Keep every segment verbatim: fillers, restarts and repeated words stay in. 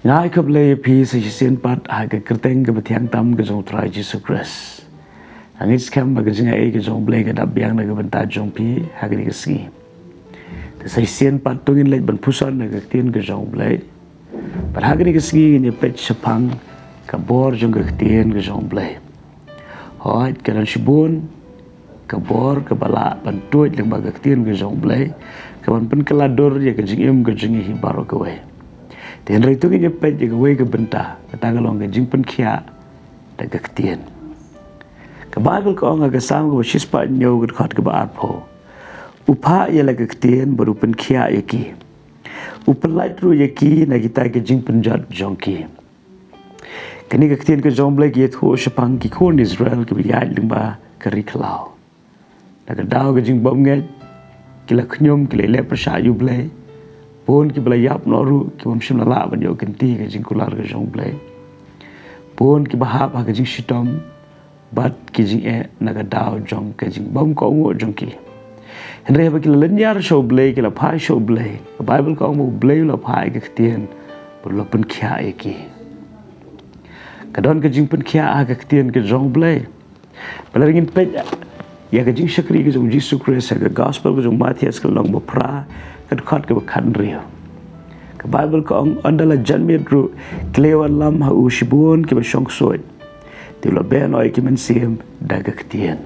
Nga ai khublei ïa phi sa shisien pat ha ka kyrteng kaba thiang tam ka jong u Trai Jisu Khrist. Nga ngeit skhem ba ka jingai ka jong u Blei ka dap biang na ka bynta jong phi ha kane ka sngi. Te sa shisien pat to ngin leit ban puson na ka ktien ka jong u Blei. Bad ha kane ka sngi ngin ïa peit shaphang ka bor jong ka ktien ka jong u Blei. Hooid, ka don shibun ka bor kaba lah ban tuid lyngba ka ktien ka jong u Blei, kaban pynkylla dur ïa ka jingim ka jong ngi hi baroh kawei. Te hynrei to ngin ïa peit ïa kawei ka bynta, kata ka long ka jingpynkhiah da ka ktien. Ka Baibl ka ong ha ka Salm kaba shispah hynñiew, ka dkhot kaba arphew: U phah ïa la ka ktien bad u pynkhiah ïa ki. U pyllait ruh ïa ki na kita ki jingpynjot jong ki. Kane ka ktien ka jong u Blei ka ïathuh shaphang ki khun Israel kiba ïaid lyngba ka ri khlaw. Na ka daw ka jingbymngeit, ki la khñium, ki la leh pyrshah ïa u Blei. Bun kiba la ïap noh ruh, ki bym shym la lah ban ïoh kynti ka jingkular ka jong u Blei. Bun kiba hap ha ka jingshitom bad ki jingeh na ka daw jong ka jingbymkohnguh jong ki. Hynrei haba ki la lynñiar sha u Blei, ki la phai sha u Blei, ka Baibl ka ong ba u Blei u la phah ïa ka ktien bad u la pynkhiah ïa ki. Ka don ka jingpynkhiah ha ka ktien ka jong u Blei. Ba lada ngin peit ïa ka jingshakri ka jong u Jisu Khrist ha ka Gospel ka jong u Mathaios, ka lynnong ba phra, ka dkhot kaba khathynriew, ka Baibl ka ong: Ynda la janmiet ruh, ki la ïa wanlam ha u shibun kiba shong ksuid. Te u la beh noh ïa ki mynsiem da ka ktien.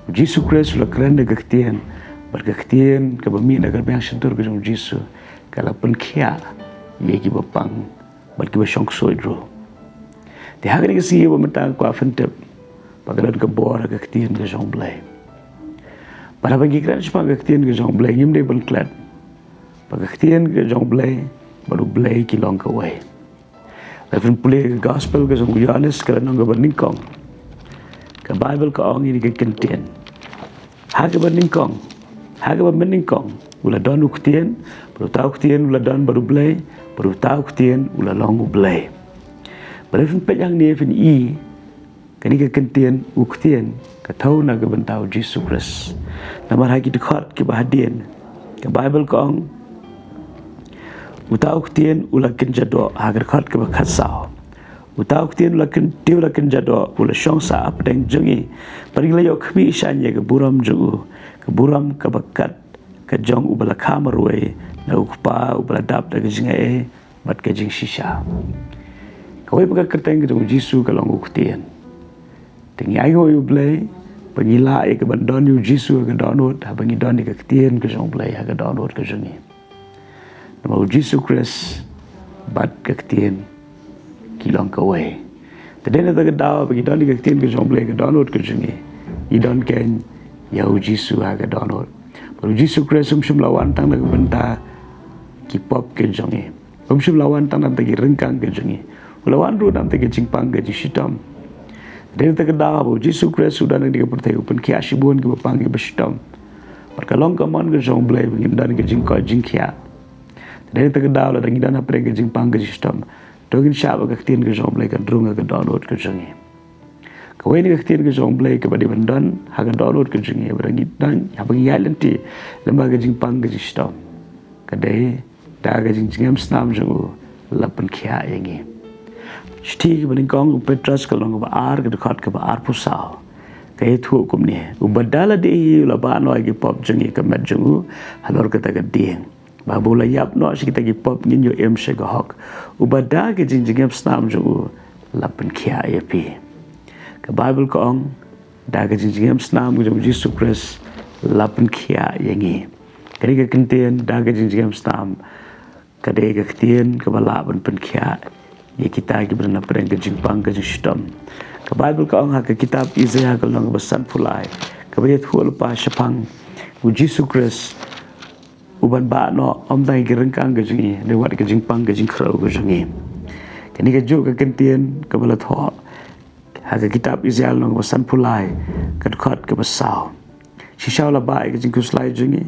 U Jisu Khrist u la kren da ka ktien, bad ka ktien kaba mih na ka rmiang shyntur ka jong u Jisu ka la pynkhiah ïa kiba pang bad kiba shong ksuid ruh. Te ha kane ka sngi ba mynta nga kwah pyntip ba ka don ka bor ha ka ktien ka jong u Blei. Bad haba ngi kren shaphang ka ktien ka jong u Blei, ngim dei ban klet ba ka ktien ka jong u Blei bad u Blei ki long kawei. Lada phin pule ka Gospel ka jong u Ïoannis, ka lynnong kaba nyngkong, ka Baibl ka ong ïa kane ka kyntien: Ha kaba nyngkong, ha kaba mynnyngkong u la don u Ktien, bad uta u Ktien u la don bad u Blei, bad uta u Ktien u la long u Blei. Bad lada phin peit hangne phin i kane ka kyntien u Ktien ka thew na ka bynta u Jisu Khrist. Namar ha ki dkhot kiba hadien, ka Baibl ka ong: Uta u Ktien u la kynja doh, ha ka dkhot kaba khatsaw. Uta u Ktien u la kyn-, te u la kynja doh, u la shong sah hapdeng jong ngi. Bad ngi la ïoh khmih shaiñ ïa ka burom jong u, ka burom kaba kat ka jong uba la kha marwei na u Kpa uba la dap da ka jingai bad ka jingshisha. Kawei pat ka kyrteng ka jong u Jisu ka long u Ktien. Te ngi ainguh ïa u Blei ba ngi lah ïa kaban don ïa u Jisu ha ka dohnud, haba ngi don ïa ka Ktien ka jong u Blei ha ka dohnud ka jong ngi. Namar u Jisu Khrist bad ka Ktien ki long kawei. Te dei na kata ka daw ba ngi don ïa ka Ktien ka jong u Blei ha ka dohnud ka jong ngi, ngi don keiñ ïa u Jisu ha ka dohnud. Bad u Jisu Khrist um shym la wan tang na ka bynta ki pop ka jong ngi. Um shym la wan tang na ka bynta ki ryngkang ka jong ngi. U la wan ruh na ka bynta ki jingpang ka jingshitom. Dei na kata ka daw ba u Jisu Khrist u don ha kane ka pyrthei, u pynkhiah shibun kiba pang kiba shitom. Bad ka long ka mon ka jong u Blei ba ngin don ka jingkoit jingkhiah. Dei na kata ka daw lada ngi don hapdeng ka jingpang ka jingshitom, to ngin shah ba ka Ktien ka jong u Blei kan rung ha ka dohnud ka jong ngi. Kawei na ka Ktien ka jong u Blei kaba dei ban don ha ka dohnud ka jong ngi, haba ngi don, haba ngi ïaid lynti lyngba ka jingpang ka jingshitom, ka dei da ka jingjngem snam jong u la pynkhiah ïa ngi. Shithi kaba nyngkong u Petros, ka lynnong kaba ar, ka dkhot kaba arphew saw, ka ïathuh kumne: Uba da lade hi u la bah noh ïa ki pop jong ngi ha ka met jong u halor kata ka dieng, ba haba u la ïap noh sha kita ki pop ngin ïoh im sha ka hok. Uba da ka jingjngem snam jong u la pynkhiah ïa phi. Ka Baibl ka ong, da ka jingjngem snam ka jong u Jisu Khrist la pynkhiah ïa ngi. Kane ka kyntien da ka jingjngem snam, ka dei ka ktien kaba lah ban pynkhiah ïa kita kiba don hapdeng ka jingpang ka jingshitom. Ka Baibl ka ong ha ka kitab Isaiah, ka lynnong kaba sanphew lai, kaba ïathuh lypa shaphang u Jisu Khrist uban bah noh ym tang ïa ki ryngkang ka jong ngi, hynrei wat ka jingpang ka jingkhrew ka jong ngi. Kane kajuh ka kyntien kaba la thoh ha ka kitab Isaiah, lynnong kaba sanphew lai, ka dkhot kaba saw. Shisha u la bah ïa ka jingkhuslai jong ngi,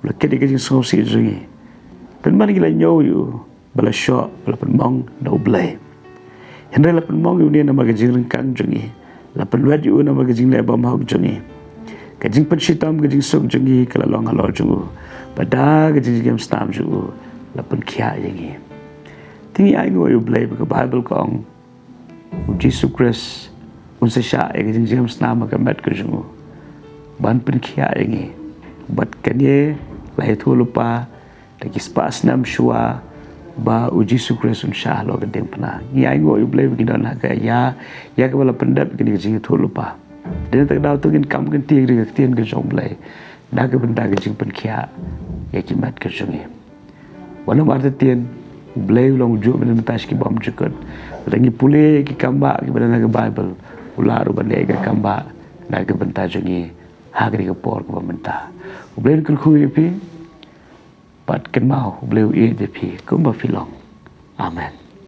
u la kit ïa ka jingsngewsih jong ngi. Pynban ngi la ñiew ïa u ba la shoh, ba la pynmong da u Blei. Hynrei la pynmong ïa une namar ka jingryngkang jong ngi, la pynwet ïa u namar ka jingleh bymhok jong ngi. Ka jingpynshitom ka jingsuk jong ngi ka la long halor jong u, bad da ka jingjngem snam jong u la pynkhiah ïa ngi. Te ngi ai nguh ïa u Blei ba ka Baibl ka ong, u Jisu Khrist un sa shah ïa ka jingjam snam ha ka met ka jong u ban pynkhiah ïa ngi. Bad kane la ïathuh lypa da ki spah snem shuwa ba u Jisu Khrist un shah halor ka diengphna. Ngi ai nguh ïa u Blei ba ngi don ha ka ïa, ïa kaba la pyndep kane ka jingïathuh lypa. Dei na kata ka daw to ngin kam kyntiew ïa ka ktien ka jong u Blei na ka bynta ka jingpynkhiah ïa ki met ka jong ngi. Wat nym artatien, u Blei u long u juh mynta sha ki bymjukut. Lada ngi pule ki kambah kiba don ha ka Baibl, u lah ruh ban leh ïa ka kambah na ka bynta jong ngi ha kane ka por kaba mynta. U Blei un kyrkhu ïa phi bad kynmaw u Blei u ïeit ïa phi kumba phi long. Amen.